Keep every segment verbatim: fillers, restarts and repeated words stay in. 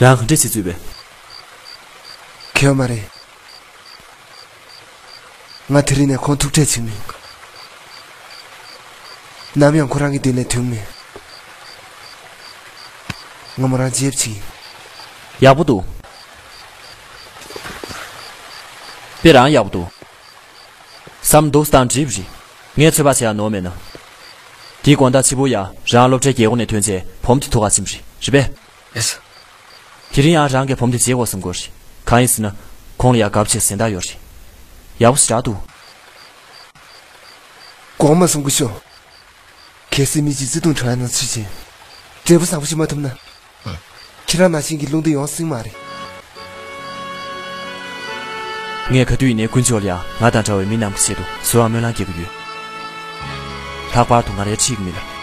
རང་ག་འདྲས་བྱེད་ཚུལ་བས། གལ་མ་རེད། ང་དེ་རིང་ནས་ཁོང་ཐུག་འཕྲད་བྱེད་མི། ནམ་ཡང་ཁོ་རང་གི་མདུན་ནས་ཐོན་མེད། ང་མོ་རང་ཅེབ་ཕྱིན། ཡག་པོ་འདུག་དཔེ་རང་ཡག་པོ་འདུག་བསམ་འདུག་སྟངས་འགྲིག་རེད། ངས་ཚོད་དཔག་བྱས་ཡ་ནོར་མེད་ན། དེའི་དགོང་དག་ཕྱི་པོ་ཡ་རང་སློབ་གྲྭའི་རྒྱལ་སྒོ་ནས་ཐོན་རྗེས་བུ་མོ་དེ་ཐུག་ག་ཕྱིན་པ་རེད། རེད་པས། ཡེ་སི། དེ་རིང་ཡང་རང་གིས་བུ་མོ་དེ་བརྗེད་དགོས་བསམ་གྱི་ཡོད་རེད། གང་ཡིན་ཟེར་ན། ཁོང་ལ་ཡ་དགའ་པོ་བྱེད་ཟེར་ད་ཡོད་རེད། ཡག་པོ་ཞེ་དྲག་འདུག་གོང་མ་སུང་ཀུ་ཤོ། གལ་སྲིད་མི་གཅིག་བརྩེ་དུང་དྲང་ཡ་ནང་ཚུད་ཕྱིན། འབྲས་བུ་བཟང་པོ་ཞིག་མ་ཐོབ་ན། ཁྱེད་རང་ནང་བཞིན་གྱི་རླུང་རྟ་ཡོང་སྲིད་མ་རེད། ངས་ག་དུས་ཡིན་ནའི་ཀུན་སྤྱོད་ལ་ཡང་ང་དང་འདྲ་བའི་མི་རྣམས་ཀྱི་ཆེད་དུ་གཟོད་ཡང་སྨོན་ལམ་རྒྱག་གི་ཡོད། ལྷག་པར་དུ་ང་རའི་ཁྲིད་ཀྱི་མི་ལ།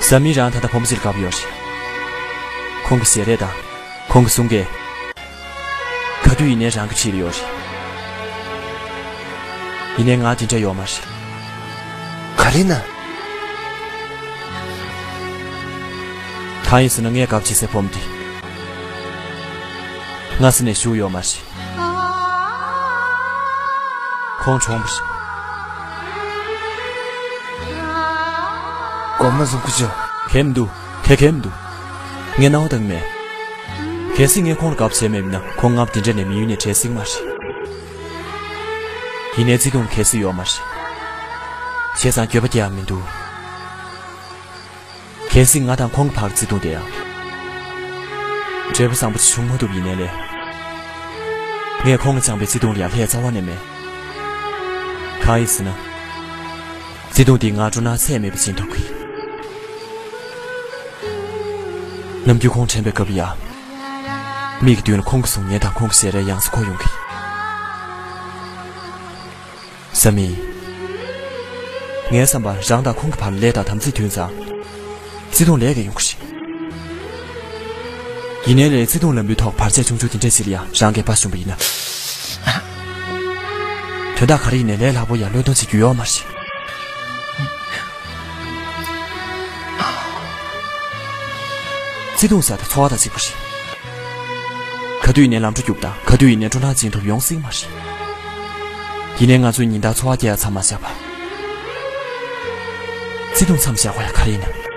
བཟའ་མི་རང་ད་ལྟ་བུ་མོ་གཅིག་ལ་དགའ་པོ་ཡོད་རེད། ཁོང་གི་ཞལ་རས་དང་། ཁོང་གི་གསུང་སྐད། ག་དུས་ཡིན་ནའི་རང་གི་ཁྲིད་ལ་ཡོད་རེད། ཡིན་ནའི་ང་དེ་འདྲ་ཡོད་མ་རེད། ག་རེ་ན། གང་ཡིན་ཟེར་ན་ངས་དགའ་པོ་བྱེད་སའི་བུ་མོ་དེ། སྔ་ས་ནས་བཞུགས་ཡོད་མ་རེད། ཁོང་གྲོངས་པ་རེད། གོང་མ་སུང་ཀུ་ཤོ། གལ་མི་འདུག་དེ་གལ་མི་འདུག་ངས་སྣང་བ་བཏང་མེད། གལ་སྲིད་ངས་ཁོང་ལ་དགའ་པོ་བྱས་མེད་ན་ཁོང་ང་དེ་འདྲ་ནས་མི་ཡུལ་ནས་བྲལ་སྲིད་མ་རེད། ཡིན་ནའི་བརྩེ་དུང་གལ་སྲིད་ཡོད་མ་རེད། བྱས་ཙང་འགྱོད་པ་སྐྱེ་ཡག་མི་འདུག་གལ་སྲིད་ང་དང་ཁོང་གི་བར་བརྩེ་དུང་དེ་ཡང་འབྲས་བུ་བཟང་པོ་ཞིག་བྱུང་མ་ཐུབ་ཡིན་ནའི་ལས། ངས་ཁོང་ལ་བཅངས་པའི་བརྩེ་དུང་ལ་ཡང་ལྷད་རྩ་བ་ནས་མེད། གང་ཡིན་ཟེར་ན། བརྩེ་དུང་དེས་ང་སྤྲོ་སྣང་ཚད་མེད་པ་སྦྱིན་ཐུབ་ཀྱི། ནམ་རྒྱུན་ཁོང་དྲན་པའི་སྐབས་ལ་ཡང་། མིག་གི་མདུན་ལ་ཁོང་གི་གཟུགས་བརྙན་དང་ཁོང་གི་ཞལ་རས་ཡང་སེ་འཁོར་ཡོང་གི། བཟའ་མི། ངའི་བསམ་པར་རང་དང་ཁོང་གི་བར་ལ་ལས་དང་དམ་ཚིག་མཐུན་ཙང་། བརྩེ་དུང་ལས་ཀྱིས་ཡོང་གི་རེད། ཡིན་ནའི་ལས་བརྩེ་དུང་ལམ་བུའི་ཐོག་བར་ཆད་ཆུང་ཆུང་དེ་འདྲས་ཞིག་ལ་ཡང་རང་གིས་དཔའ་ཞུམ་པ་ཡིན་ན། དོན་དག་ག་རེ་ཡིན་ནའི་ལས་སླ་པོ་ཡང་བློས་གཏོང་བྱེད་རྒྱུ་ཡོད་མ་རེད། བརྩེ་དུང་ཟེར་དེ་འཚོ་བ་དང་གཅིག་པ་རེད། ག་དུས་ཡིན་ནའི་ལམ་འགྲོ་རྒྱུག་དང་ག་དུས་ཡིན་ནའི་སྤྲོ་སྣང་སྦྱིན་ཐུབ་ཡོང་སྲིད་མ་རེད། ཡིན་ནའི་ང་ཚོས་ཉིན་ལྟར་འཚོ་བ་སྐྱེལ་ཡ་མཚམས་མ་བཞག་པ། བརྩེ་དུང་མཚམས་བཞག་པ་ཡང་ག་རེ་ཡིན་ན།